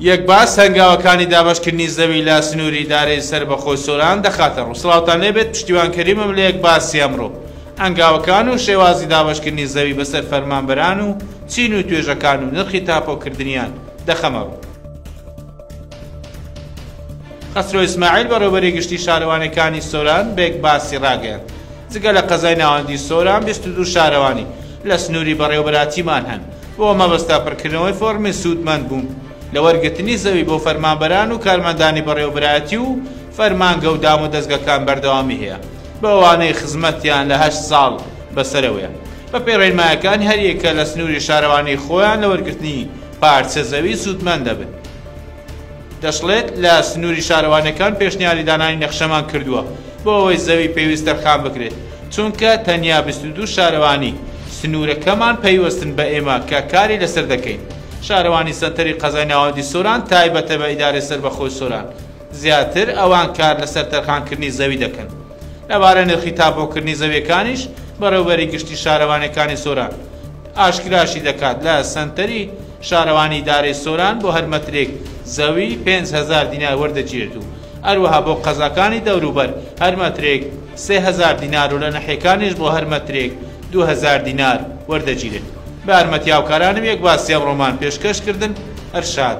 یەک باس هەنگاوەکانی دابەشکردنی زەوی لە سنووری ئیدارەی سەربەخۆی سۆران دەخاتە ڕوو. سڵاوتان لێبێت پشتیوان کەریمم لە یەک باسی ئەمڕۆ هەنگاوەکان و شێوازی دابەشکردنی زەوی بەسەر فەرمانبەران و چین و توێژەکان و نرخی تاپۆکردنیان دەخەمە ڕوو. خەسرۆ ئیسماعیل بەڕێوبەری گشتی شارەوانیەکانی سۆران بە یەک باسی ڕاگەیاند جگە لە قەزای ناوەندی سۆران 22 شارەوانی لە سنووری بەڕێوبەراتیمان هەن بۆ مەبەستە پڕکردنەوەی فۆڕمی سوودمەند بوون لە وەرگرتنی زەوی بۆ فەرمانبەران و کارمەندانی بەڕێوەبەرایەتی و فەرمانگە و دامودەزگەکان بەردەوامی هەیە بەوانەی خزمەتیان لە 8 ساڵ بەسەرەوەیە بەپێی ڕێنمایەکان هەریەکە لە سنووری شارەوانی خۆیان لە وەرگرتنی پارچە زەوی سوودمەند دەبن. دەشڵێت، لە سنووری شارەوانیەکان پێشنیاری دانانی نەخشەمان کردووە بۆ ئەوەی زەوی پێویست تەرخان بکرێت، چونکە تەنیا 22 شارەوانی سنوورەکەمان پەیوەستن بە ئێمە کە کاری لەسەر دەکەین. شارەوانی سەنتەری قەزای ناوەندی سۆران تایبەتە بە ئیدارەی سەربەخۆی سۆران، زیاتر ئەوان کار لەسەر تەرخانکردنی زەوی دەکەن. لەبارەی نرخی تاپۆکردنی زەویەکانیش بەڕێوبەری گشتی شارەوانیەکانی سۆران ئاشکراشی دەکات، لە سەنتەری شارەوانی ئیدارەی سۆران بۆ هەر مەترێک زەوی 5000 دینار وەردەگیرێت و هەروەها بۆ قەزاکانی دەوروبەر هەر مەترێک 3000 دینار و لە نەحیەکانیش بۆ هەر مەترێک 2000 دینار وەردەگیرێت. بە یارمەتی هاوکارانم یەک باسی ئەمڕۆمان پێشکەش کردن. هەر شاد.